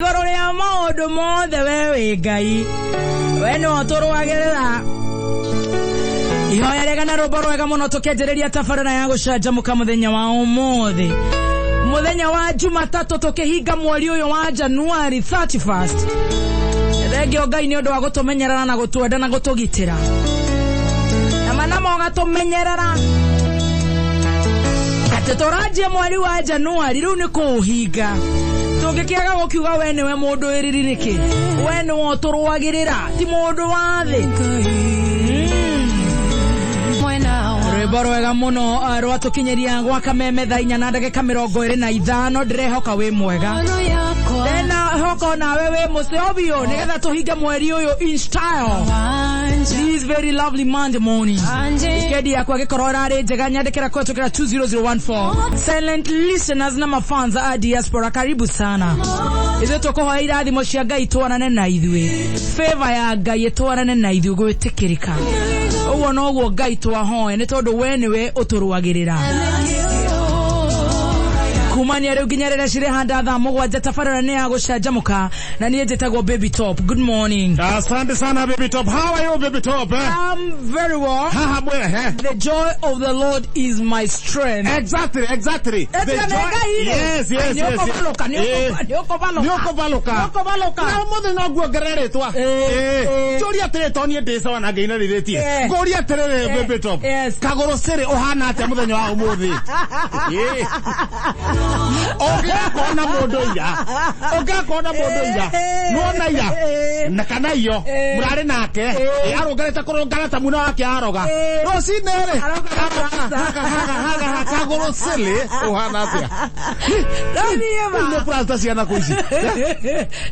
Igũrũ rĩa maũndũ mothe we wĩ Ngai, we nĩwe ũtũrũagĩrĩra. Ihoya rĩega na rwĩmbo rwega mũno tũkĩanjĩrĩria tabarĩra ya gũcanjamũka mũthenya wa ũmũthĩ, mũthenya wa Jumatatũ, tũkĩhinga mweri ũyũ wa January 31st. Thengio Ngai nĩ ũndũ wa gũtũmenyerera na gũtwenda na gũtũgitĩra, na manamo ũgatũmenyerera atĩ tũranjie mweri wa Januari rĩu nĩ kũũhinga. Tũngĩkĩaga gũkiuga we nĩwe mũndũ ĩriri nĩkĩ? We nĩwe ũtũrũagĩrĩra, ti mũndũ wa thĩ. Rwĩmbo rwega mũno rwatũkinyĩria gwa kameme thaa inya na ndagĩka 25. Ndĩrehoka wĩ mwega, ndĩna hoka nawe wĩ mũceo biũ, nĩgetha tũhinge mweri ũyũ in style this very lovely Monday morning. Weekend yakwa gĩkorwo ĩrarĩ njega. Nyandĩkĩra kũhetũkĩra 20014. Silent listeners na mafans a diaspora, karibu sana. Ithuĩ tũkũhoya irathimo cia Ngai twarane na ithuĩ, favor ya Ngai ĩtwarane na ithuĩ, gwĩtĩkĩrĩka ũguo noguo Ngai twahoya, nĩ tondũ we nĩwe ũtũrũagĩrĩra kumania rĩu nginya rĩrĩa cirĩhanda thaa 7. Tabarĩra nĩ ya gũcanjamũka na niĩ njĩtagwo Baby Top. Good morning. Asante sana, Baby Top. How are you, Baby Top? Eh? I'm very well. Haha mwe, eh? The joy of the Lord is my strength. Exactly. The joy. Yes. Nĩũkũvalũka. Nĩũkũvalũka. Nĩũkũvalũka. Na ũmũthĩ no nguongerere rĩtwa. Eh. Njũrie atĩrĩ, to niĩ ndĩ sawa na Ngai na rĩrĩtie. Ngũrie atĩrĩrĩ, Baby Top. Yes. Kagũrũ cĩrĩ ũhana atĩa mũthenya wa ũmũthĩ? Ũngĩgakorwo na mũndũ ira, ũngĩgakorwo na mũndũ ira, nĩwona ira na kana iyo mũrarĩ nake arũngarĩte kũrũngara ta muna wake aroga rũcinĩ rĩ, Aroga na kagũrũ cĩrĩ ũhana atĩa? Niĩ ma. Nĩ plasta ciana kũ ici?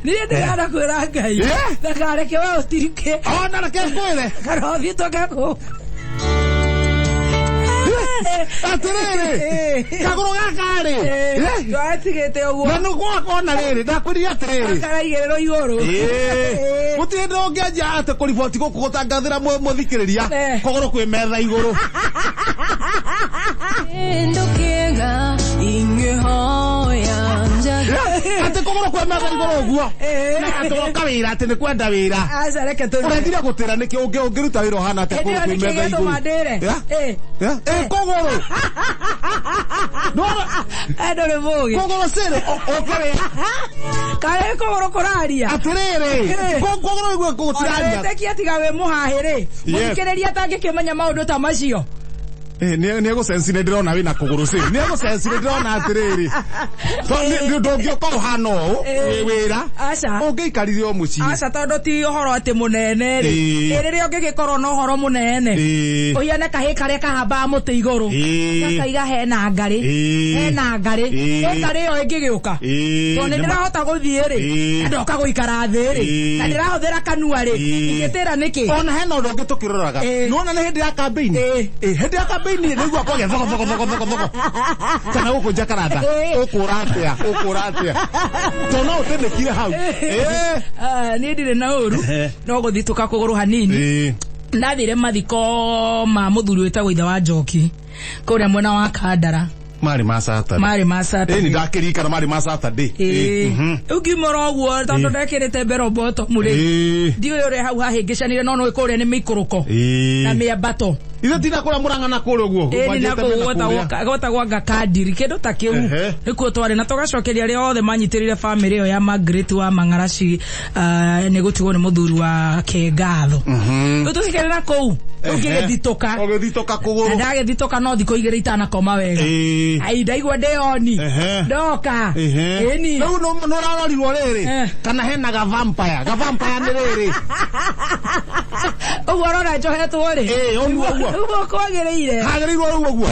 Niĩ ndĩrana kwĩra Ngai ndakareke we ũtirike. Ona reke ngwĩre. Kana ũthitũke kũ. Atĩrĩrĩ, kagũrũ gaka rĩ, Twatigĩte ũguo. Na nĩguo ona rĩrĩ ndakwĩrire atĩrĩrĩ, karaigĩrĩrwo igũrũ. Gũtirĩ hĩndĩ ũngĩanjia atĩ kũriboti gũkũ gũtangathĩra mũthikĩrĩria kũgũrũ kwĩ metha igũrũ. Kĩndũ ingĩhoya. Atĩ kũgũrũ kwĩ metha igũrũ ũguo na atĩ woka wĩra atĩ nĩ kwenda wĩra. Aca, reke tũthiĩ. Ũrendire gũtĩra nĩkĩ? Ũngĩruta wĩra ũhana atĩa Hĩndĩ kũgũrũ ĩyo kwĩ nĩkĩ metha gĩtũma igũrũ? ndĩre? Yeah? Yeah? Kũgũrũ. Nĩwona? Ndũrĩ mũgĩ. Kũgũrũ cĩrĩ ũke wĩra. Karĩ kũgũrũ kũraria. Atĩrĩrĩ, kũgũrũ iguo gũtiraria. Wĩtĩkie tiga wĩ mũhahĩ rĩ, mũthikĩrĩria atangĩkĩmenya maũndũ ta macio. Nĩ egũcenci, nĩ ndĩrona wĩna kũgũrũ cĩrĩ, nĩ egũcenci, nĩ ndĩrona atĩrĩrĩ, so nĩ ndũngĩũka ũhana ũũ wĩ wĩra. Aca. Ũngĩikarire o mũciĩ. Aca, tondũ ti ũhoro atĩ mũnene rĩ. Ĩ rĩrĩa ũngĩgĩkorwo na ũhoro mũnene, ũhiane kahĩ karĩa kahambaga mũtĩ igũrũ, gakaiga hena ngarĩ, hena ngarĩ, ĩ ngarĩ ĩyo ĩngĩgĩũka, tondũ nĩ ndĩrahota gũthiĩ rĩ, na ndoka gũikara thĩ rĩ, na ndĩrahũthĩra kanua rĩ, ingĩtĩra nĩkĩ? Ona hena ũndũ ũngĩ tũkĩroraga. Nĩwona nĩ hĩndĩ ya kambĩini. Hĩndĩ ya kambĩini nĩguo kwagĩa thoko thoko thoko thoko thoko kana gũkũ Jakaranda. Ũkũra atĩa? Ũkũra atĩa? To no ũtĩnĩkire hau. Ah, niĩ ndirĩ na ũru, no gũthitũka kũgũrũ hanini. Ndathire mathiko ma mũthuri wĩtagwo ithe wa Njoki kũrĩa mwena wa Kandara. Marĩ ma Saturday. Marĩ ma Saturday. Nĩ ndakĩririkana marĩ ma Saturday. Rĩu ngiuma oro ũguo, tondũ ndekĩrĩte bell bottom rĩ, ndiũĩ ũrĩa hau hahĩngĩcanire, no nĩ kũrĩa nĩ mĩikũrũko na mĩambato. Ithe tina kũrĩa Mũrang'a na kũrĩa ũguo. Ĩĩ, nĩ na Wanjĩte kũu mena kũrĩa. gwetagwo anga kandiri kĩndũ ta kĩu. Nĩkuo twarĩ na tũgacokeria arĩa othe manyitĩrĩire bamĩrĩ ĩyo ya Margaret wa Mang'araci, nĩ gũtigwo nĩ mũthuri wake ngatho. Rĩu tũcikerera kũu, rĩu ngĩgĩthitũka. Ũgĩthitũka Na kũgũrũ. ndagĩthitũka no thikũ 2 itanakoma wega. Ai, ndaigua ndĩoni ndoka. Ĩni. Rĩu nĩ ũrarorirwo rĩrĩ kana hena gavampire? Gavampire nĩ rĩrĩ. Ũguo ũrona njohetwo rĩ. Ũguo ũguo. Ũguo kwagĩrĩire. Hagĩrĩirwo rĩu ũguo.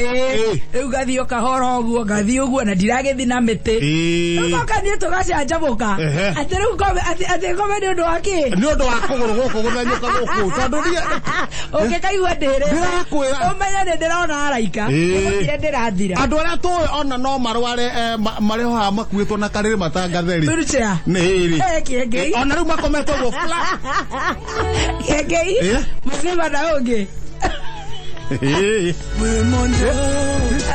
Rĩu ngathiĩ o kahora ũguo, ngathiĩ ũguo na ndiragĩthiĩ na mĩtĩ. Rĩu ngoka niĩ tũgacanjamũka atĩ rĩu ngome atĩ ngome nĩ ũndũ wa kĩ? Nĩ ũndũ wa kũgũrũ gũkũ gũthenyũka gũkũ tondũ Ũngĩkaigua ndĩrĩ Ndĩrakwĩra. ũmenye nĩ ndĩrona araika. Nĩgũthira ndĩrathira. Andũ arĩa tũĩ ona no marware, marĩ ho haha makuĩtwo na karĩrĩ matangatheri. Wheelchair. Nĩ ĩrĩ. Kĩengei. Ona rĩu makomete ũguo flat. Kĩengei. Mũcima na ũngĩ.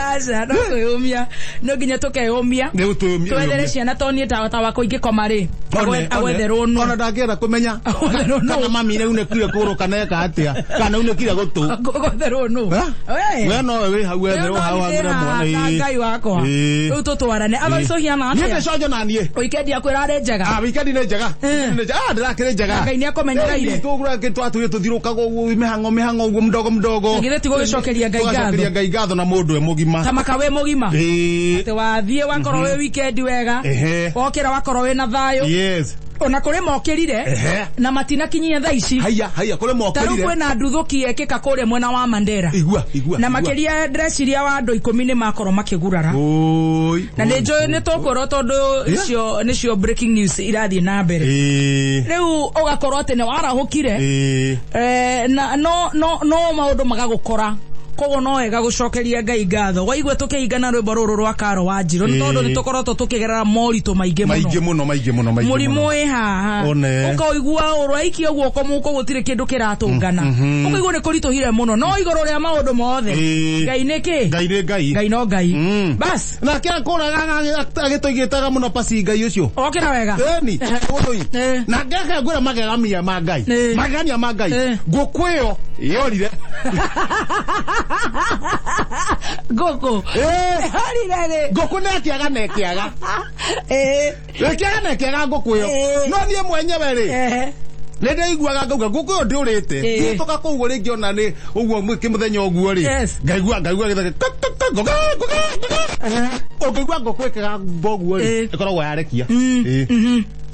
Aca, no kwĩyũmia, no nginya tũkeyũmia, Nĩ gũtũyũmia. twethere ciana, to niĩ ta wakwa ingĩkoma rĩ, agwetherwo nũ? Ona ndangĩenda kũmenya Agwetherwo nũ? kana mami nĩ unĩkire kũgũrũ kana eka atĩa, kana unĩkire gũtũ. Agwetherwo nũ? Ha? We nowe wĩ hau wetherwo hau hagũre mwana. Na Ngai wakwa. Rĩu tũtwarane otherwise ũhiana Niĩ atĩa? ndĩ conjo na niĩ. Wikendi yaku ĩrarĩ njega? Ah, wikendi nĩ njega. Nĩ njega. Ah, ndĩrakĩrĩ njega. Ngai nĩakũmenyereire. Tũgũra twatũire tũthirũkaga ũguo mĩhang'o mĩhang'o ũguo mdogo mdogo. Na githĩ ti gũgĩcokeria Ngai ngatho? Tũgacokeria Ngai ngatho na mũndũ e mũgima. Ta maka wĩ mũgima. Ĩĩ. Atĩ wathiĩ wakorwo wĩ wikendi wega. Wokĩra wakorwo wĩna thayũ. Ona kũrĩ mokĩrire na matinakinyia thaa ici. Haiya haiya, kũrĩ Ta rĩu mokĩrire. kwĩna nduthũki yekĩka kũrĩa mwena wa Mandera. Igua igua. Na Igua. makĩria ndĩreciria wa andũ 10 nĩ makorwo makĩgurara. Oi. Na nĩ njũĩ nĩ tũkwĩrwo tondũ icio nĩcio breaking news irathiĩ na mbere. Rĩu ũgakorwo atĩ nĩ warahũkire. Na no maũndũ magagũkora, koguo no wega gũcokeria Ngai ngatho. Waigua tũkĩhingana rwĩmbo rũrũ rwa Karo wa Njirũ nĩ tondũ nĩ tũkoretwo tũkĩgerera moritũ maingĩ Maingĩ mũno. Mũno, maingĩ mũno, maingĩ Mũrimũ mũno. wĩ haha. One. Ũkaigua ũraikia guoko mũhuko gũtirĩ kĩndũ kĩratũngana, ũkaigua nĩ kũritũhire mũno, no igũrũ rĩa maũndũ mothe, Ngai nĩ kĩ? Ngai nĩ Ngai. Ngai no Ngai. Bas. Nake akũraga agĩtũigĩtaga mũno pasi Ngai ũcio. Okĩra wega. Ĩni ũndũi. Na ngeke ngwĩra magegania ma Ngai. Magegania ma Ngai. Ngũkũ ĩyo yorire. Ngũkũ yorire rĩ? Ngũkũ nĩ ĩkĩaga na ĩkĩaga. Ĩkĩaga na ĩkĩaga ngũkũ ĩyo. No niĩ mwenyewe rĩ, nĩ ndaiguaga ngauga ngũkũ ĩyo ndĩũrĩte. Ngĩhĩtũka kũu ũguo rĩngĩ ona nĩ ũguo kĩmũthenya ũguo rĩ, ngaigua gĩtheke kak, kak, kak, ngũkũ, ngũkũ, ngũkũ. Ũngĩigua ngũkũ ĩkĩgamba ũguo rĩ, ĩkoragwo yarekia.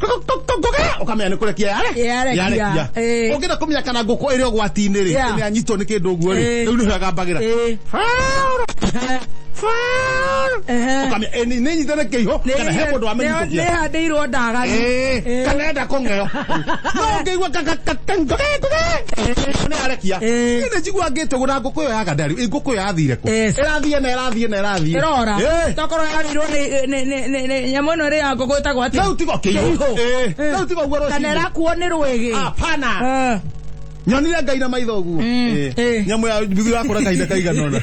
Kak, kak, kak, ngũkũ, ũkamenya nĩ kũrekia Yarekia. Yarekia. Ũngĩenda kũmenya kana ngũkũ ĩrĩ ũgwati-inĩ rĩ, nĩ anyitwo nĩ kĩndũ ũguo rĩ, rĩu nĩho ĩgambagĩra. Ũkamenya nĩ nyitane kĩiho kana he mũndũ wamenyitũkia. Nĩ handĩirwo ndagani. Kana enda kũng'eo, no ũngĩigua nĩ arekia. Niĩ nĩ njigua ngĩtũgũ na ngũkũ ĩyo yaga ndarĩ ngũkũ ĩyo yathire kũ? Ĩrathiĩ na ĩrathiĩ na ĩrathiĩ. Ĩrora. Tokorwo yarĩirwo nĩ nyamũ ĩno ĩrĩ ya ngũkũ ĩtagwo atĩa? Rĩu tigo kĩihũ. Rĩu tigo ũguo Kana rũcinĩ. ĩrakuo nĩ rwĩgĩ. Hapana. Nyonire Ngai na maitho ũguo. Nyamũ ya thutha yakũra kahinda kaigana ũna,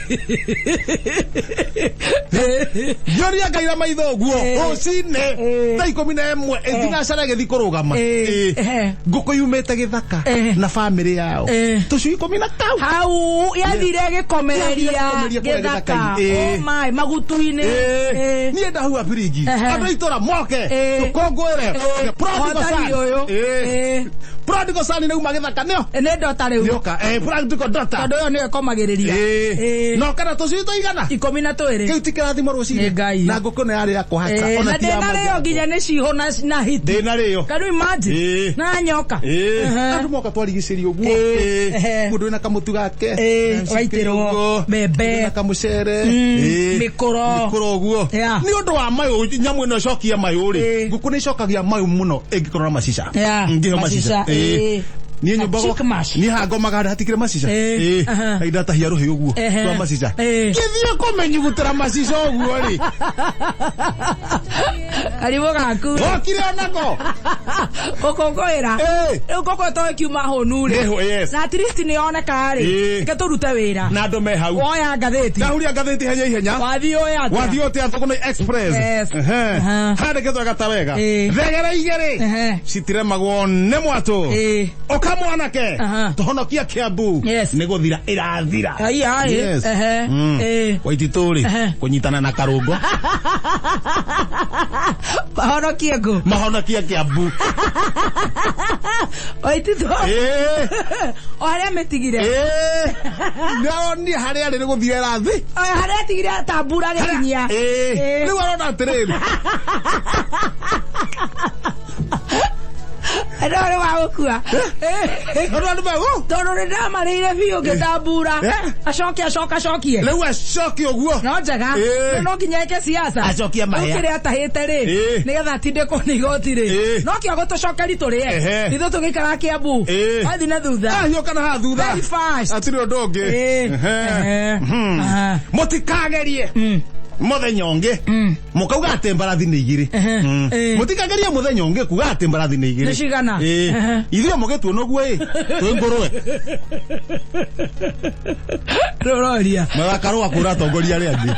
nyonire Ngai na maitho ũguo rũcinĩ thaa 11 thinacara ĩgĩthiĩ kũrũgama. Ngũkũ yumĩte gĩthaka na bamĩrĩ yao, tũcui 10 na kau. Hau yathire ĩgĩkomereria. Yathire ĩgĩkomereria kũrĩa gĩthaka. Gĩthaka-inĩ. Oh my, magutu-inĩ. Niĩ ndahua biringi, andũ a itũra moke tũkũngũĩre the prodigal Ũhotani son. ũyũ. Prodigal son nĩ uma gĩthaka nĩo. Nĩ ndota rĩu. Nĩoka prodigal daughter. Tondũ ĩyo nĩyo ĩkomagĩrĩria. No kana tũcui tũigana? 12. Kĩu ti kĩrathimo rũcinĩ? Nĩ Ngai. Na ngũkũ nĩ yarĩ yakwa haka. Ona Na ti ya ndĩna rĩo manjangũ. nginya nĩ cihũ na hiti. Ndĩna rĩo. Can you imagine? Na nyoka. Andũ moka twarigicĩria ũguo. Mũndũ wĩna kamũtu gake. Ũgaitĩrwo Ũguo. mbembe. Wĩna kamũcere. Mĩkũro. Mĩkũro ũguo. Nĩ ũndũ wa mayũ, nyamũ ĩno ĩcokia mayũ rĩ, ngũkũ nĩ ĩcokagia mayũ mũno ĩngĩkorwo na macica. Ngĩheo macica. Niĩ nyũmba Chick mash. niĩ hangomaga handũ hatikĩrĩ macica. Na ndatahia rũhĩ ũguo rwa macica. Ngĩthiĩ kũmenyugutĩra macica ũguo rĩ, Karimũ gaku. Gokire onako. Gũkũngũĩra. Rĩu ngũkũ to ĩkiuma hũnu rĩ. Nĩho, yes. Na at least nĩ yoneka rĩ. Reke tũrute wĩra. Na andũ me hau. Woya ngathĩti. Ndahuria ngathĩti ihenya ihenya. Wathiĩ ũĩ atĩa? Wathiĩ ũtĩa Thũkũnĩ Express. Handĩkĩtwo wega ta wega. Thegere 2 citiremagwo nĩ mwatũ. Ũka mwanake. Tũhonokia Kiambu. Nĩ gũthira ĩrathira. Ai, ai. Yes. Waititũ rĩ, kũnyitana na Karũngo. Mahonokie ngũ. Mahonokie Kiambu. Waititũ. O harĩa mĩtigire. Nĩaronire harĩa arĩ nĩ gũthira ĩrathi. O harĩa atigire tambura agĩkinyia. Rĩu arona atĩrĩrĩ. No nĩ wa gũkua. Tondũ andũ mau. Tondũ nĩ ndamarĩire biũ ngĩtambura. Acoke acoka acokie. Rĩu acoke ũguo. No njega. No nginya eke siasa. Acokie mahĩa. Rĩu kĩrĩa atahĩte rĩ, nĩgetha atindĩkwo nĩ igoti rĩ. No kĩo gũtũcokeri tũrĩe. Ithuĩ tũgĩikara Kiambu. Wathi na thutha. Ahiũka na haha thutha. Very fast. Hatirĩ ũndũ ũngĩ. Mũtikagerie. Muthenya ũngĩ mũkauga atĩ mbarathi nĩ igĩrĩ. Ehe. Mũtikagerie mũthenya ũngĩ kuga atĩ mbarathi nĩ igĩrĩ. Nĩ cigana? Ĩĩ. Ehe. Ithuĩ mũgĩtuona ũguo ĩ twĩ ngũrwe. Rũroria. Magakarũa kũra atongoria arĩa angĩ.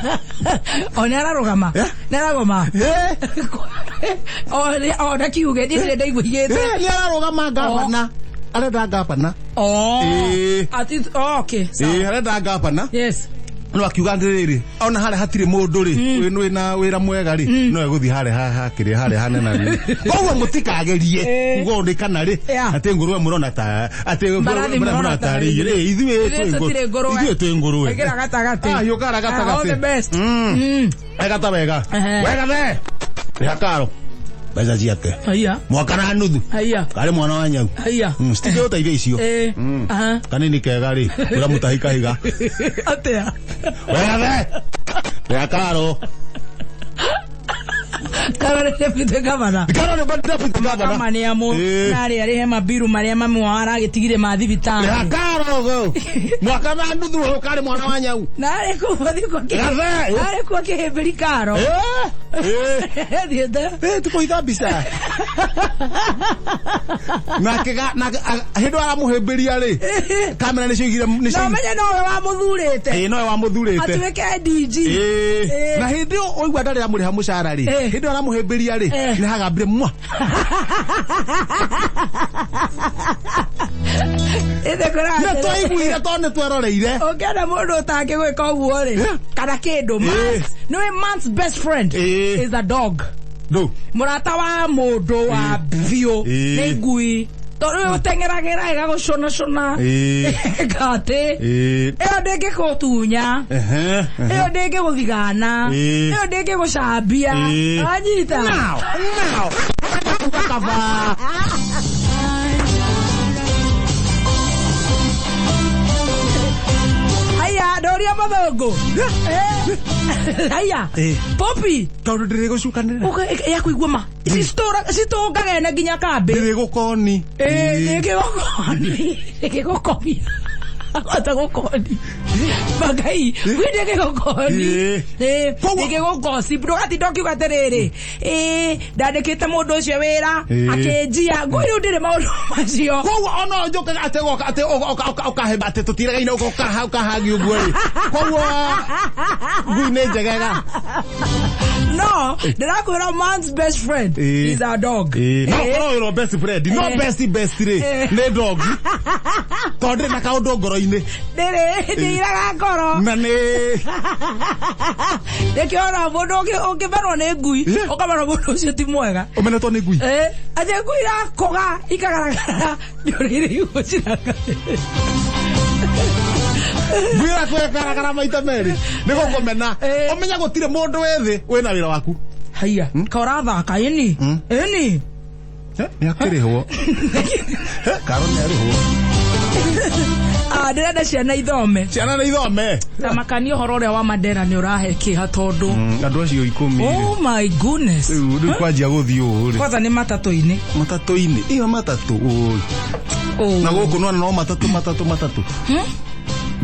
O nĩ ararũgama. Eh? Nĩ aragoma. O na kiuge niĩ ndirĩ ndaigua igĩte. Nĩ ararũgama ngabana. Arenda ngabana. Oh. Ĩĩ. Ati oh, okay. Sawa. Ĩĩ, arenda ngabana. Yes. No akiuga atĩrĩrĩ, ona harĩa hatirĩ mũndũ rĩ, wĩna wĩra mwega rĩ, no egũthiĩ harĩa hakĩrĩ harĩa hanene rĩ. Koguo mũtikagerie kuga ũndũ kana rĩ, atĩ ngũrwe mũrona ta atĩ Mbarathi mũrona tarĩ igĩrĩ. Ithuĩ Ithuĩ tũtirĩ ngũrwe. Ithuĩ twĩ ngũrwe. Ĩkĩra gatagatĩ. Ah, yũkara gatagatĩ. All the best. Wega ta wega. Ehe. Wega the. Rĩha karo. Mbeca ciake. Haiya. Mwaka na nuthu. Haiya. Karĩ mwana wa nyau. Haiya. Citingĩgũteithia icio. Aha. Kanini kega rĩ, ũrĩa mũtahi kahiga. Atia. Wega the. Rĩha karo. Karo nĩ deputy governor. Karo nĩ deputy governor. Kama nĩ amũ Ĩĩ. na arĩa arĩhe mabiru marĩa mami wao aragĩtigire ma thibitarĩ. Rĩha karo go. Mwaka na nuthu ũyũ karĩ mwana wa nyau. Na arĩ kũu athiĩ kwa Gathe. arĩ kuo akĩhĩmbĩri karo. Thiĩte. Tikũhitha mbica. Nake nake hĩndĩ aramũhĩmbĩria rĩ, kamera nĩcio igire nĩcio. Na ũmenye nowe wamũthurĩte. Ĩĩ, nowe wamũthurĩte. Atuĩke DG. Ĩĩ. Na hĩndĩ ĩyo ũigua ndarĩ amũrĩha mũcara rĩ, hĩndĩ ĩyo aramũhĩmbĩria rĩ, nĩ hagambire mwa. Ĩthĩ kũrathĩ. Nĩ twaiguire tondũ nĩ tweroreire. Ũngĩona mũndũ ũtangĩgwĩka ũguo rĩ, kana kĩndũ, nĩwe man's best friend is a dog. Ndũ. Mũrata wa mũndũ wa biũ nĩ ngui. Tondũ rĩu ũteng'eragĩra ĩgagũcũnacũna. Gatĩ. Ĩyo ndĩngĩgũtunya. Ĩyo ndĩngĩgũthigana. Ĩyo ndĩngĩgũcambia. Wanyita. Now, now. Kaba. Haya, ndoria mathũngũ. Haya. Poppy. Tondũ ndĩrĩ gũcukanĩrĩra. Ya kũigua ma. Citũngaga ene nginya kambĩ. Ndĩrĩ gũkoni. Ndĩngĩgũkoni. Ndĩngĩgũkomia. Ota gũkoni. Magai, gwĩ ndĩngĩgũkoni. Ndĩngĩgũgossip. Ndũgatinda ũkiuga atĩrĩrĩ, ndandĩkĩte mũndũ ũcio wĩra, akĩnjia. Ngui rĩu ndĩrĩ maũndũ macio. Koguo ona njũke atĩ goka atĩ ũkahĩmba atĩ tũtiregaine ũkahagi ũguo rĩ. Koguo ngui nĩ njegega. No, ndĩrakwĩra man's best friend is a dog. No korwo wĩrwo best friend, no best best rĩ, nĩ dog. Tondũ ndĩrĩ na kaũndũ ngoro-inĩ. Ndĩrĩ, ndĩiraga ngoro. Na nĩ Nĩkĩo ona mũndũ ũngĩmenwo nĩ ngui, ũkamenwo mũndũ ũcio ti mwega. Ũmenetwo nĩ ngui? Atĩ ngui irakũga ikagaragara nĩũrĩire igũciraga. Ngui ĩrakũga maita merĩ nĩ gũkũmena. Ũmenya gũtirĩ mũndũ wĩ thĩ wĩna wĩra waku. Haiya, ka ũrathaka ĩni. Ĩni. Nĩ akĩrĩhwo. Karo nĩ arĩhwo. Ndĩrenda ciana ithome. Ciana nĩ ithome. Ta makania ũhoro ũrĩa wa Mandera nĩ ũrahe kĩeha tondũ. Andũ acio 10. Oh my goodness. Rĩu kwanjia gũthiĩ ũũ rĩ. Kwanza nĩ matatũ-inĩ. Matatũ-inĩ. Iyo matatũ ũũ. Na gũkũ nona no matatũ matatũ matatũ.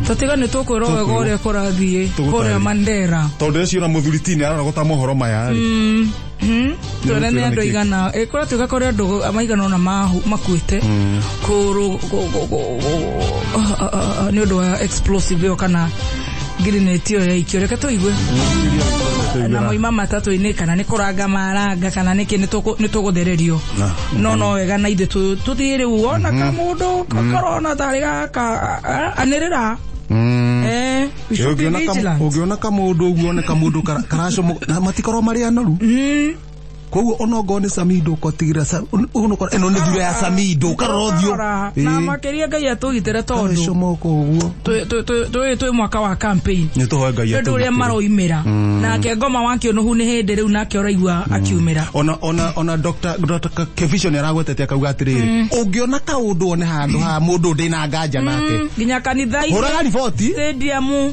Tũtiga nĩ tũkwĩrwo wega ũrĩa kũrathiĩ kũrĩa Mandera. Tondũ ũcio na mũthuri ti nĩ ararogota mohoro maya rĩ. Twĩre nĩ andũ aigana. Kũratuĩka kũrĩ andũ maigana ũna makuĩte. Nĩ ũndũ wa explosive ĩyo kana grenade ĩyo yaikio. Reke tũigue. Na moima matatũ-inĩ kana nĩ kũranga maranga kana nĩkĩ nĩ tũgũthererio. No no wega na ithuĩ tũthiĩ rĩu wona kamũndũ karona tarĩ gaka anĩrĩra. We should be vigilant. Ũngĩona kamũndũ ũguo one kamũndũ karacomoka na matikorwo marĩ anoru. Koguo onongorwo nĩ Samido ũkotigĩra ĩno nĩ thura ya Samido ũkarora ũthiũ. Na makĩria Ngai atũgitĩre tondũ karacomoka ũguo. Twĩ mwaka wa campaign. Nĩ tũhoe Ngai atũgitĩre. Ũrĩa maroimĩra. Nake Ngoma wa Kĩũnũhu nĩ hĩndĩ rĩu nake ũraigua akiumĩra. Ona Dr. Kevisho nĩ aragwetete akauga atĩrĩrĩ, ũngĩona kaũndũ one handũ ha mũndũ ndĩ na nganja nake. Nginya kanitha-inĩ. Hũraga riboti. Stadium.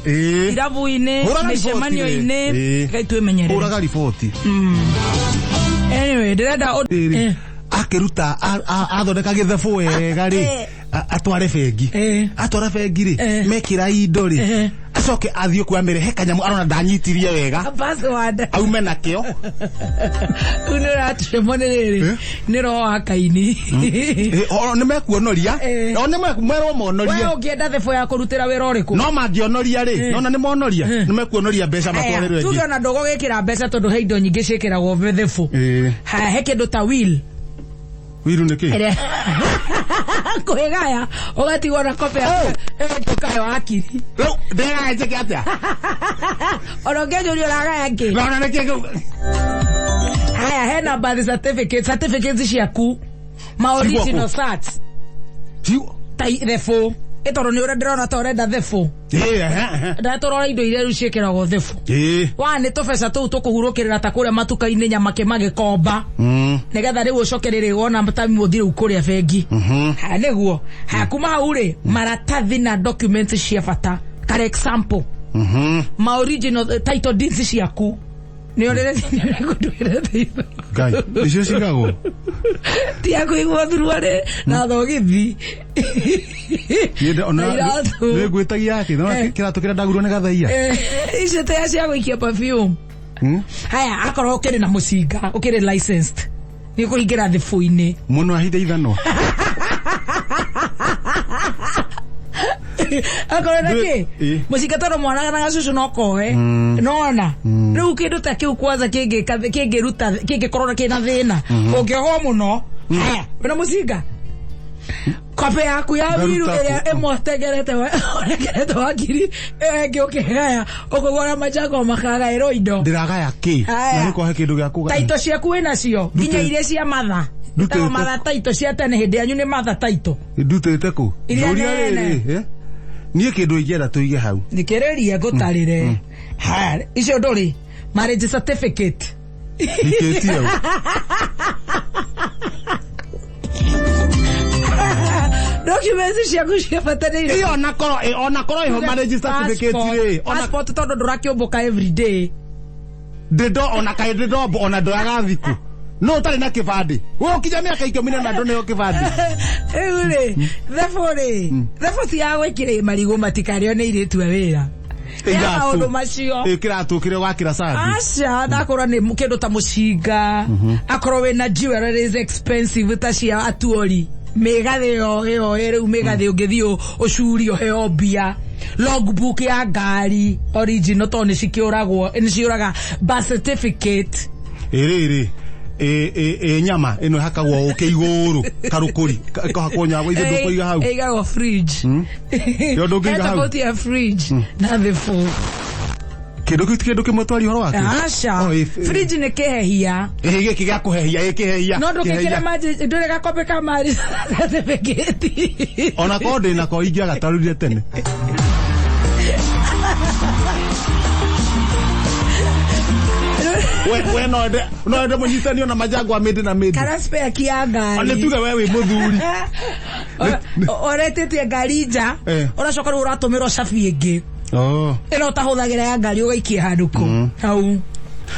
Irabu-inĩ. Mĩcemanio-inĩ. Ngai twĩmenyerere. Hũraga riboti. Anyway, ndĩrenda akĩruta athondeka gĩthabũ wega rĩ, atware bengi. Atwara bengi rĩ, mekĩra indo rĩ, Acoke athiĩ kuo amĩre he kanyamũ arona ndanyitirie wega. Password. Aume nakĩo. Rĩu nĩ ũratũremwo nĩ rĩrĩ. Nĩ roho wa Kaini. O nĩ mekuonoria. O nĩ merwo We monorie. ũngĩenda thebũ ya kũrutĩra wĩra ũrĩkũ? No mangĩonoria rĩ, nona nĩ monoria, nĩ mekuonoria mbeca matwarĩrwo Tuge ĩngĩ. ona ndũgũgĩkĩra mbeca tondũ he indo nyingĩ ciĩkĩragwo thebũ. Haya, he kĩndũ ta will. Wiru nĩ kĩ? Ĩrĩa kwĩgaya ũgatigwo na kobe ũkahe wakiri. Rĩu ndĩragaya njĩke atĩa? Ona ũngĩnjũria ũragaya kĩ? Nona nĩ kĩ kĩu? Haya, hena birth certificate, certificates ciaku, ma original certs. Ta thebũ. Ĩ tondũ nĩ ũrĩa ndĩrona ta ũrenda thebũ. Ndatũrora indo iria rĩu ciĩkĩragwo thebũ. Wa nĩ tũbeca tũu tũkũhurũkĩrĩra ta kũrĩa matuka-inĩ nyama kĩmagĩkomba. Nĩgetha rĩu ũcoke rĩrĩ wona ta mũthi rĩu kũrĩa bengi. Haya nĩguo. Haya kuma hau rĩ, maratathi na documents cia bata. Kar example, ma original title deeds ciaku. Nĩ ũrĩa ngũndwĩre thĩinĩ. Ngai, icio cigagwo. Ti ya kũigwo thuruarĩ na thogithi. Na iratũ. Nĩ ngwĩtagia akĩ, kĩratũ kĩrĩa ndagũrwo nĩ gathaia. Icio ta cia gũikia perfume. Haya, akorwo ũkĩrĩ na mũcinga, ũkĩrĩ licensed, nĩ ũkũhingĩra thibũ-inĩ. Mũno ahithe ithanwa. Akorwo na kĩ? Mũcinga tondũ mwana na gacucu no koe. Nona. Rĩu kĩndũ ta kĩu kwanza kĩngĩruta, kĩngĩkorwo kĩna thĩna. Ũngĩohwo mũno. Haya, wĩna mũcinga? Kope yaku ya wiru ĩrĩa ĩmũtengerete ũrekerete wakiri, ĩyo ĩngĩ ũkĩgaya, ũkũgũra majango makagaĩrwo indo. Ndĩragaya kĩ? Na nĩ kwahe kĩndũ gĩa kũgaya. Taito ciaku wĩnacio, nginya iria cia matha. Ĩtagwo matha taito cia tene hĩndĩ yanyu nĩ matha taito. Ndutĩte kũ? Iria nene. Niĩ kĩndũ ingĩenda tũige hau. Thikĩrĩria ngũtarĩre. Haya, icio ndũrĩ. Marriage certificate. Ndikĩtie hau. Documents ciaku cia bata nĩ irĩkũ? Ĩyo onakorwo ĩho marriage certificate rĩ. Passport tondũ ndũrakĩũmbũka every day. Ndĩndo ona kaĩ ndĩndombo ona ndoyaga thikũ. No ũtarĩ na kĩbandĩ. We ũkinya mĩaka ikũmi na ndũneo kĩbandĩ. Rĩu rĩ, thebũ rĩ, thebũ ti ya gwĩkĩra marigũ matikarĩo nĩ airĩtu a wĩra. Ya maũndũ macio. Kĩratũ kĩrĩa wakĩra cabi. Aca, ndakorwo nĩ kĩndũ ta mũcinga. Akorwo wĩna jewelry is expensive ta cia atuori. Mĩgathĩ ĩyo ĩyo rĩu mĩgathĩ ũngĩthiĩ ũcurie ũheo mbia. Logbook ya ngari original tondũ nĩcikĩũragwo, nĩciũraga birth certificate. Ĩrĩrĩ. Nyama ĩno ĩhakagwo ũkĩ igũrũ karũkũri kahakwo nyagwo ithe ndũkũiga hau. Ĩigagwo fridge. Yo ndũngĩiga hau. Tofauti ya fridge na thebũ. Kĩndũ kĩu ti kĩndũ kĩmwe twaria ũhoro wakĩo. Aca. Fridge nĩ kĩhehia. Gĩkĩ gĩa kũhehia, kĩhehia. No ndũngĩkĩra maji, ndũrĩ gakombe ka maji certificate. Ona korwo ndĩ nako ingĩagatarũrire tene. We no ende mũnyitanio na majango a mĩndĩ na mĩndĩ. Kana spare key ya ngari. Nĩ tuge we wĩ mũthuri. Ũretĩtie ngari nja, ũracoka rĩu ũratũmĩrwo cabi ĩngĩ. Ĩno ũtahũthagĩra ya ngari ũgaikia handũ kũ. Hau.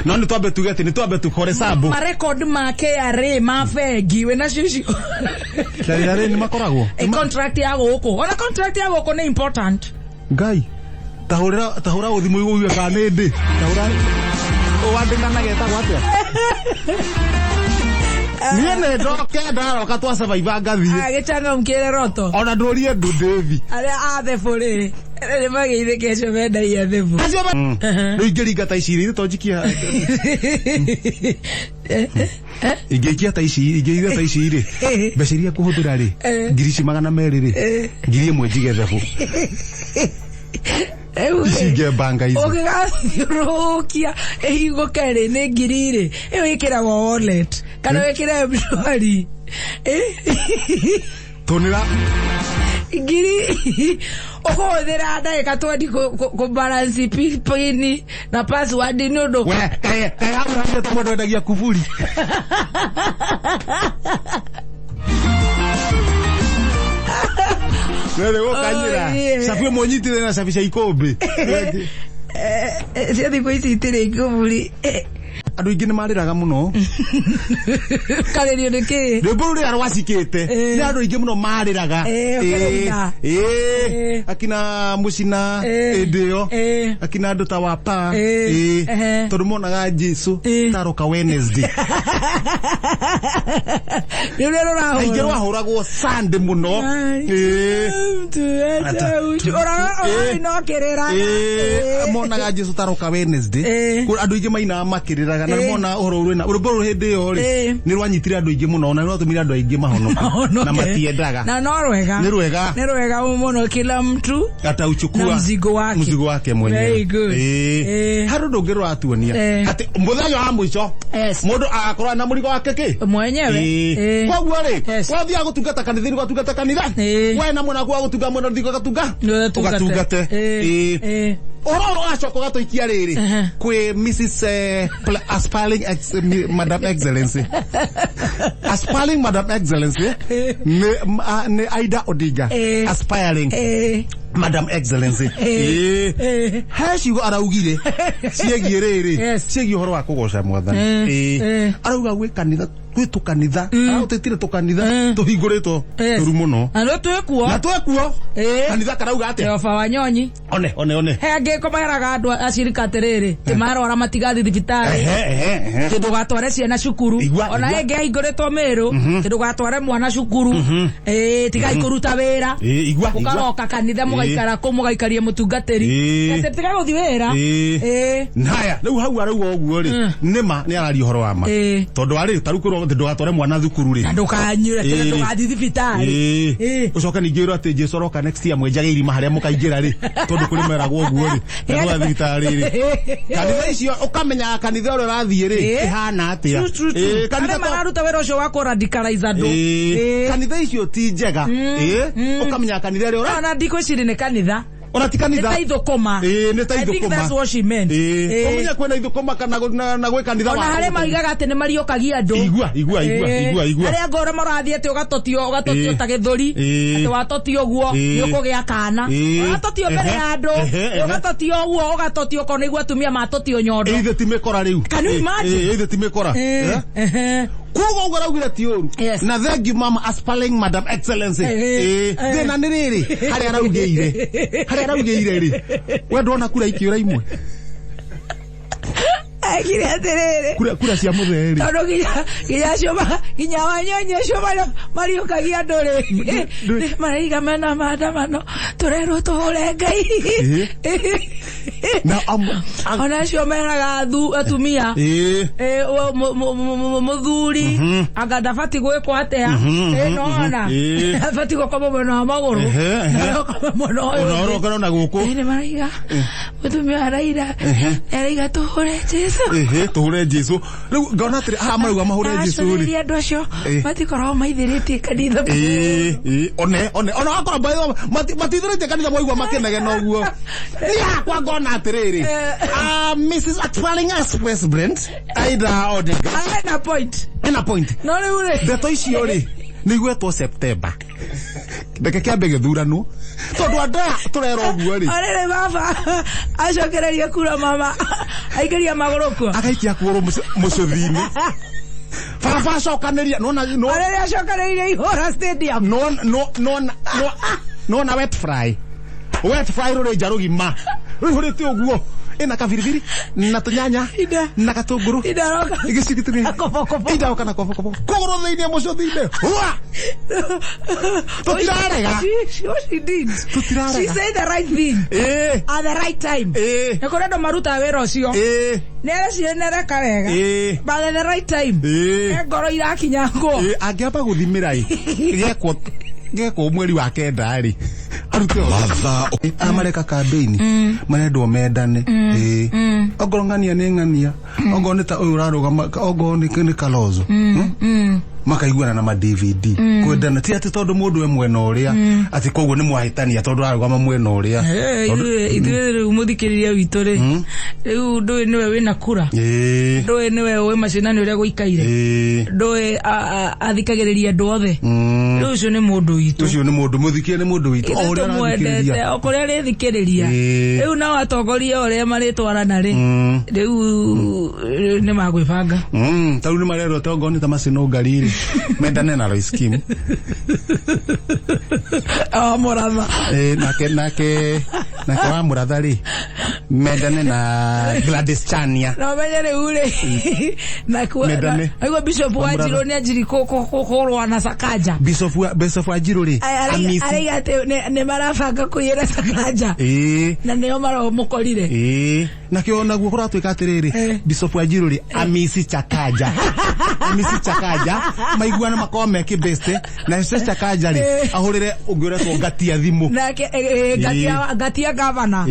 No nĩ twambe tuge atĩ nĩ twambe tũkore sambo. Marekondi ma KRA ma bengi wĩnacio icio. KRA nĩ makoragwo? Contract ya gũkũ. Ona contract ya gũkũ nĩ important. Ngai. Tahũra ũthimũ ũigue kana nĩ ndĩ. Tahũra wandĩkanaga etagwo atĩa? Niĩ nĩ ndoke ndaroka twa survive ngathiĩ. Gĩchangamkĩre roto. Ona ndũrie ndũ ndĩthi. Arĩa a thebũ rĩ, nĩ mageithĩke acio mendagia thebũ. Acio rĩu ingĩringa ta ici rĩ, to njikie. Ingĩikia ta ici, ingĩiga ta ici rĩ, mbeca iria ngũhũthĩra rĩ, ngiri ici 200 rĩ, 1000 njige thebũ. Ici ngembanga ici. Ũngĩgathiũrũrũkia ĩhingũke rĩ, nĩ ngiri rĩ, ĩyo ĩkĩragwo wallet kana wĩkĩre M-Shwari. Tũnĩra ngiri ũkũhũthĩra ndagĩka 20 kũ balance pin na password nĩ ũndũ. We, kaĩ hau ũraria ta mũndũ wendagia kuburi. Wewe ũkanyĩra. Cabi ĩmwe ũnyitĩte na cabi cia ikũmbĩ. Cia thikũ ici itirĩ ikũmbĩ. Andũ aingĩ nĩ marĩraga mũno. Karĩrio nĩ kĩ? Rwĩmbo rũrĩa rwacikĩte Eh. nĩ andũ aingĩ mũno marĩraga. Eh, ũkĩrũina. Eh. Eh. Akina mũcina Eh. hĩndĩ ĩyo, Eh. akina andũ ta wapa. Eh. Eh. Ehe. Tondũ monaga Jesu Eh. taroka Wednesday. Nĩ ũrĩa rũrahũrwo. Kaingĩ rwahũragwo Sunday mũno. Eh. Eh. No kĩrĩra. Eh, monaga Jesu taroka Wednesday. Eh. Andũ aingĩ mainaga makĩrĩraga na Eh. mona ũhoro ũrĩ na rwĩmbo rũrũ hĩndĩ ĩyo rĩ, Eh. nĩ rwanyitire andũ aingĩ mũno na nĩ rwatũmire andũ aingĩ mahonoke na matiendaga. Na no rwega. Nĩ rwega. Nĩ rwega mũno, kila mtu atauchukua na mzigo wake. Mzigo wake mwenyewe. Very good. Eh. Eh. Harĩ ũndũ ũngĩ rũratuonia Eh. atĩ mũthenya wa mũico Yes. mũndũ agakorwo na mũrigo wake kĩ mwenyewe. Eh. Eh. Koguo rĩ, Yes. wathiaga gũtungata kanitha-inĩ, ũgatungata kanitha, Eh. we na mwena waku wa gũtunga mwena ũthiĩ ũgatunga, Ũgatungate. ũgatungate. Eh. Eh. Eh. Ũhoro ũrĩa ũgacoka ũgatũikia rĩrĩ Ehe. kwĩ Mrs aspiring Madam Excellency, aspiring Madam Excellency nĩ Aida Odinga. Eh. Aspiring Eh. Madam Excellency. Eh. Eh. Eh. He ciugo araugire ciĩgiĩ rĩrĩ, Yes. ciĩgiĩ ũhoro wa kũgoca mwathani. Eh, Eh. eh. Arauga gwĩ kanitha, gwĩ tũkanitha, araũtĩtire tũkanitha tũhingũrĩtwo Yes. tũru mũno Na no twĩkuo. na twekuo. Eh. Kanitha karauga atĩa? Jehova Wanyonyi. One one one. He angĩ meraga andũ acirika atĩrĩrĩ, tĩ marwara matigathiĩ thibitarĩ, Ehe, ehe, ehe. tĩ ndũgatware ciana cukuru. Igua, Ona igua. ĩngĩ ahingũrĩtwo Mĩrũ, tĩ ndũgatware mwana cukuru. Ĩĩ, tigai kũruta wĩra. Ĩĩ, igua, igua. Mũkaroka kanitha, mũgaikara kũu, mũgaikaria mũtungatĩri. Ĩĩ. Atĩ tiga gũthiĩ wĩra. Ĩĩ. Ĩĩ. Naya rĩu hau arauga ũguo rĩ, nĩma nĩ araria ũhoro wa ma, Ĩĩ. tondũ arĩ tarĩu kwĩrwo atĩ ndũgatware mwana thukuru rĩ, Na ndũkanyure, Ĩĩ. ndũgathiĩ thibitarĩ. Ĩĩ. Ĩĩ. Ũcoke ningĩ ũrwo atĩ Jesu aroka next year, mwenjage irima harĩa mũkaingĩra rĩ, tondũ kũrĩ meragwo ũguo rĩ, na ndũgathiĩ thibitarĩ rĩ. Kanitha icio ũkamenyaga kanitha ũrĩa ũrathiĩ rĩ Ĩĩ. ĩhana atĩa. True, true, true. Ĩĩ, kanitha Arĩa mararuta wĩra ũcio wa kũradicalize andũ. Ĩĩ. Ĩĩ. Kanitha icio ti njega. Ĩĩ. Ũkamenyaga kanitha ĩrĩa ũra Ona ndikwĩciria nĩ kanitha. Ona ti Nĩ kanitha. ta ithũkũma. Ĩĩ, nĩ ta I think ithũkũma. that's what she meant. Ĩĩ. Ĩĩ. Ũmenye kwĩna ithũkũma kana na gwĩ kanitha Ona wa harĩa maugaga atĩ nĩ mariũkagia andũ. Igua, igua, igua. Ĩĩ. Igua, igua. Arĩa ngoro marathiĩ atĩ ũgatotio, ũgatotio Ĩĩ. ta gĩthũri, Ĩĩ. atĩ watotio ũguo Ĩĩ. nĩ ũkũgĩa kana. Ĩĩ. Ũgatotio mbere ya andũ, Ehe, ehe. ũgatotio ũguo, ũgatotio okorwo nĩguo atumia matotio nyondo. Ĩĩ, ithe ti mĩkora rĩu. Can you Ĩĩ, imagine? ĩĩ, ithe ti mĩkora. Ĩĩ. Eh? Ehe. Koguo ũguo araugire ti ũru. Yes. Na thank you, mama aspiring Madam Excellency. Eh, Ĩĩ. eh. Thĩna nĩ rĩrĩ, harĩa araugĩire, harĩa araugĩire rĩ, we ndwona kura ikĩũra imwe? Ekire atĩrĩrĩ, Kura cia mũthee rĩ. Tondũ nginya acio nginya Wanyonyi acio mariũkagia andũ rĩ, maraiga mena maandamano, tũrerwo tũhũre Ngai. Na Ona acio meraga atumia, Ĩĩ. Eh, mũthuri anga ndabati gwĩkwo atĩa. Eh, nona Ĩĩ. abati gũkoma mwena wa magũrũ, Ehe, ehe. na gũkoma mwena ũyũ Ona ũngĩ. ũrokera na gũkũ. Eh, nĩ maraiga mũtumia araira araiga tũhũre Jesu. Ehe, tũhũre Jesu. Rĩu ngona atĩrĩ, haha marauga mahũre Jesu rĩ. Acũrĩria andũ acio Eh. matikoragwo maithĩrĩtie kanitha. Ĩĩ, ĩĩ, one one ona wakora matithĩrĩtie kanitha, mwaigua makĩnegena ũguo. Niĩ hakwa ngona atĩrĩrĩ, ah, Mrs Aspiring as President Aida Odinga Ena point. Ena point. No rĩu rĩ, Ndeto icio rĩ, nĩ igwetwo September, reke kĩambe gĩthurano, tondũ andũ aya tũrera ũguo rĩ. Orĩrĩ baba acokererie kura, mama aingĩria magũrũ kuo. Agaikia kũgũrũ mũcũthi-inĩ, baba acokanĩria nona no Orĩrĩ acokereirie ihũra stadium. No no no no nona wet fry, wet fry rũrĩ nja rũgima rũihũrĩte ũguo, ĩna kabiribiri na tũnyanya Ida. na gatũngũrũ. Idaroka. Igĩcigitĩrĩ. Kobokobo. Idaroka na kobokobo kũgũrũ thĩinĩ, mũcũthi-inĩ hua, tũtirarega. What she did. Tũtirarega. She said the right thing Ĩĩ. at the right time. Ĩĩ. Nĩ kũrĩ andũ marutaga wĩra ũcio. Ĩĩ. Nĩ areciria nĩ areka wega. Ĩĩ. But at the right time. Ĩĩ. He ngoro irakinyangwo. Ĩĩ, angĩamba gũthimĩra ĩ gekwo gekwo mweri wa kenda rĩ, arute Mathaa aya mareka kambĩini marendwo mendane. Ĩĩ, ongorwo ng'ania nĩ ng'ania, ongorwo nĩ ta ũyũ ũrarũgama, ongorwo nĩ Kalonzo. Makaiguana na ma DVD kwendana ti atĩ tondũ mũndũ e mwena ũrĩa atĩ koguo nĩ mwahĩtania tondũ ararũgama mwena ũrĩa. Ithuĩ rĩu mũthikĩrĩria witũ rĩ, rĩu ndũĩ nĩwe wĩna kura, ndũĩ nĩwe ũĩ macinani ũrĩa gũikaire, ndũĩ athikagĩrĩria andũ othe. Rĩu ũcio nĩ mũndũ witũ. Ũcio nĩ mũndũ mũthikie, nĩ mũndũ witũ o ũrĩa tũmwendete ũrathikĩrĩria. O kũrĩa rĩthikĩrĩria. Rĩu nao atongoria ũrĩa marĩtwarana rĩ, rĩu nĩ magwĩbanga. Ta rĩu nĩ marerwo tongo nĩ ta macino ngari rĩ mendane na Lois Kim. O mũratha. Nake wa mũratha rĩ mendane na Gladys Chania. Na ũmenye rĩu rĩ nakuo Mendane. Aigua Bishop Wa Mũratha. Wanjirũ nĩ anjiri kũrũa na Sakaja. Bishop Wanjirũ rĩ Amisi. Araiga atĩ nĩ marabanga kũiyĩra Sakaja na nĩo maramũkorire. Nakĩo naguo kũratuĩka atĩrĩrĩ, Bishop Wanjirũ rĩ Amisi Chakaja, Amisi Chakaja maiguana makorwo me kĩbeste na Cia Chakaja rĩ ahũrĩre ũngĩ ũretwo Ngatia thimũ. Nake Ngatia, Ngatia gavana.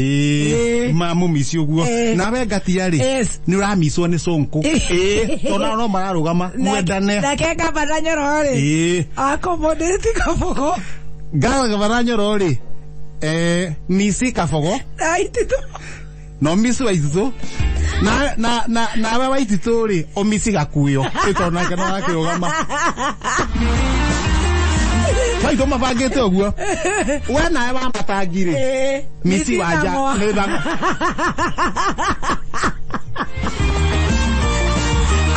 Mamũmici ũguo. Nawe Ngatia rĩ nĩ ũramicwo nĩ Sonko, tondũ nao no mararũgama mwendane. Nake gavana Nyoro rĩ accommodate Kabogo. Gavana Nyoro rĩ misi Kabogo. Na Ititũ. No misi wa Ititũ na nawe wa Ititũ rĩ ũmisi Gakuyo ĩtondũ nake no arakĩrũgama waitũ mabangĩte ũguo we nawe wa matangi rĩ misi wanja Thang'wa. Nĩ Thang'wa.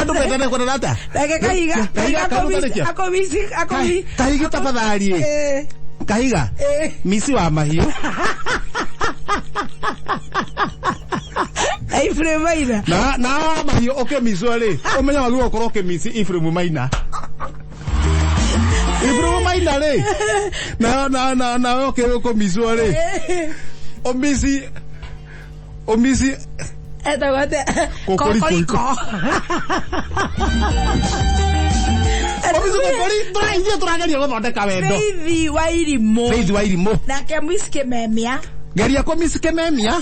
Andũ mendane kwendana atĩa? Nake Kahiga. Kahiga karũtarĩkia. Akomisi akomi. Kahiga tafadhali ĩ. Kahiga misi wa mahiũ. Ephraim Maina. Na wa mahiũ ũkĩmicwo rĩ ũmenye wagĩrĩirwo gũkorwo ũkĩmici Ephraim Maina, Ephraim Maina rĩ na nawe ũkĩmicwo rĩ ũmici Etagwo atĩa? Kokoriko. Kokoriko. Ũmici kokori ithuĩ tũrageria gũthondeka wendo. Faith wa Irimũ. Faith wa Irimũ. Nake Miss Kimemia. Geria kũmici Kimemia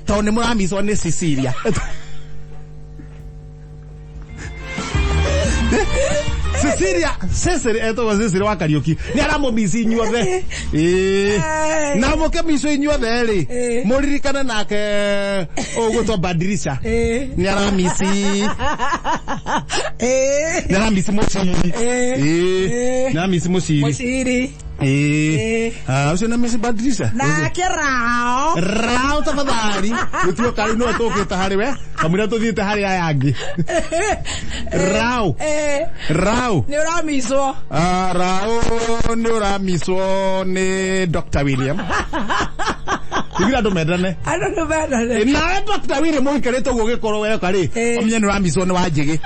tondũ nĩ mũramicwo nĩ Cecilia. Cecilia Cecily etagwo Cecily wa Kariuki nĩ aramũmici inyuothe. Na mũkĩmicwo inyuothe rĩ mũririkane nake ũgũtwo Badirisha nĩ aramisi nĩ aramisi Mũciri. Nĩ aramisi Mũciri. Mũciri. Ah, ũcio nĩ misi Badirisha. Nake Rao. Rao tafadhali gũtuo karĩ no tũkĩte harĩ we kamũira tũthiĩte harĩ aya angĩ. Rao. Rao. Nĩ ũramicwo. Ah, Rao nĩ ũramicwo nĩ Dr. William. Tigira andũ mendane. Andũ nĩ mendane. Nawe Dr. William ũikarĩte ũguo ũgĩkorwo weka rĩ ũmenye nĩ ũramicwo nĩ Wanjĩgĩ.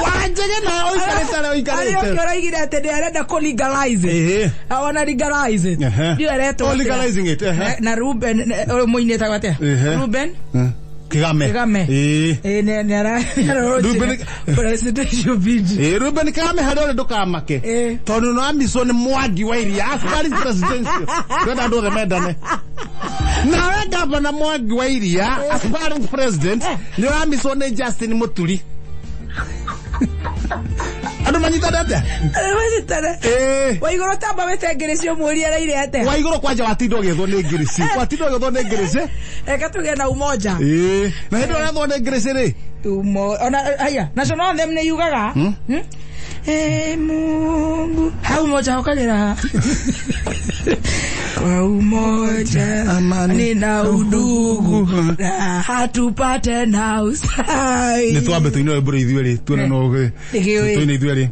Wanjĩgĩ na ũikarĩte harĩa Arĩa ũikarĩte. ũngĩ ũraigire atĩ nĩ arenda kũ legalize it. I wanna legalize it. Ndio aretwo Oh, atĩa? legalizing it. Na Ruben ũyũ mũini etagwo atĩa? Ruben Kigame. Kigame. Nĩ Ruben- presidential bid. Ruben Kigame harĩa ũrĩ ndũkamake tondũ nĩ wamicwo nĩ Mwangi wa Iria aspiring presidential. Ndĩrenda andũ othe mendane. Nawe gavana Mwangi wa Iria aspiring president nĩ ũramicwo nĩ Justin Muturi. Andũ manyitane atĩa? Manyitane. Waigũrũ tamba wĩte ngĩrĩci ũmũrie araire atĩa? Wa igũrũ kwanja watinda ũgĩethwo nĩ ngĩrĩci. Watinda ũgĩethwo nĩ ngĩrĩci. Reke tũgĩe na umoja. Na hĩndĩ ĩrĩa ũrethwo nĩ ngĩrĩci rĩ? Ona haya national anthem nĩ yugaga. Mungu hau umoja ũkagĩra kwa umoja Amani nina udugu na hatupate na usai. Nĩ twambe tũine rwĩmbo rũu ithuĩ rĩ tuone no Nĩkĩũĩ. tũine ithuĩ rĩ.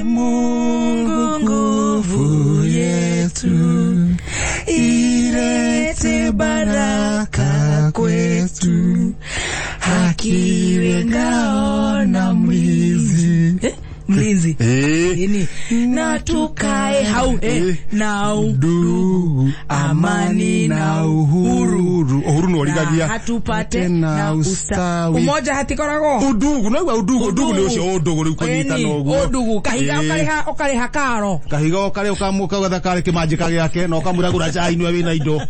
Mungu nguvu yetu ilete baraka kwetu, haki iwe ngao na mlinzi. Mlinzi. Ini. Na tukae hau na Ndugu, amani na uhuru. Uhuru nĩ ũrigagia. Na hatupate na na ustawi. Umoja hatikoragwo. Udugu, no udugu, udugu nĩ ũcio ũndũgũ rĩu kũnyitana Ĩni, ũguo. Udugu kahiga ũkarĩha karo. Kahiga ũkarĩa ũkamũka gatha karĩ kĩmanjĩka gĩake na ũkamũragũra cai nĩwe wĩna indo.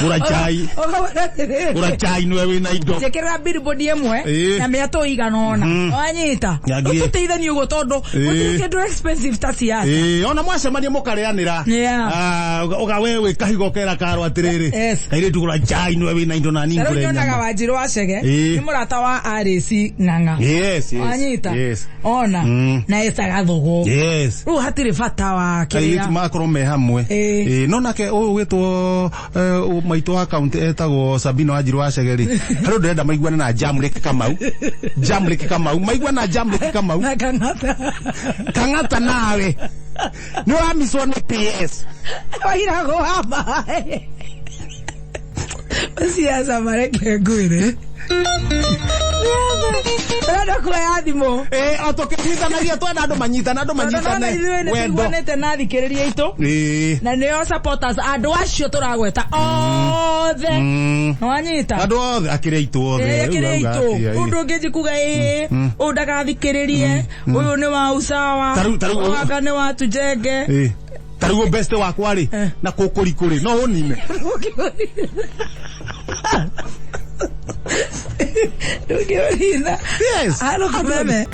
Gũra chai. Ũkauga atĩrĩrĩ, Gũra chai nĩwe wĩna indo. Njĩkĩrĩra billboard ĩmwe Ĩĩ. na mĩatũ igana ũna. Wanyita. Yagire. Ũtũteithanie ũguo tondũ Ĩĩ. gũtirĩ kĩndũ expensive ta siasa. Ĩĩ, ona mwacemania mũkarĩanĩra. Yeah. Ah, uga we wĩ kahigo kera karo atĩrĩrĩ. Yes. Kairĩtu gũra chai nĩwe wĩna indo na niĩ Na rĩu ngũre nyonaga nyama. Wanjirũ wa Chege Ĩĩ. nĩ mũrata wa RAC Ng'ang'a. Yes, yes. Wanyita. Yes. Ona na etaga thũgũ. Yes. Rĩu hatirĩ bata wa Airĩtu kĩrĩa. makorwo me hamwe. Ĩĩ. Ĩĩ, no nake ũyũ wĩtwo maitũ wa kaunti etagwo Sabina Wanjirũ wa Chege rĩ. Harĩ ũndũ ndĩrenda maiguane na Jamrick Kamau. Jamrick Kamau. Maiguane na Jamrick Kamau. Na Kang'ata. Kang'ata nawe. Nĩ ũramicwo nĩ PS. Wairagwo wa maĩ. Siasa mareke ngwĩre. Ndĩrenda kuoya thimũ. Ĩĩ, o tũkĩnyitanagia twenda andũ manyitane, andũ Tondũ nona manyitane. ithuĩ nĩ Wendo. tũiguanĩte na athikĩrĩria aitũ. Ĩĩ. Na nĩo supporters andũ acio tũragweta othe. Nĩwanyita? Andũ othe akĩrĩ aitũ othe. Ĩĩ, Rĩu akĩrĩ rauga aitũ. atĩa, ĩĩ. Ũndũ ũngĩ njikuga ĩĩ, ũyũ ndagathikĩrĩrie, ũyũ nĩ wa usawa, Tarĩu- ũyũ anga nĩ wa tujenge. Ĩĩ. Ta rĩu best wakwa rĩ Eh. na kũkũrikũ rĩ no ũnine. Ndũngĩũrina. Yes. Halo Kameme.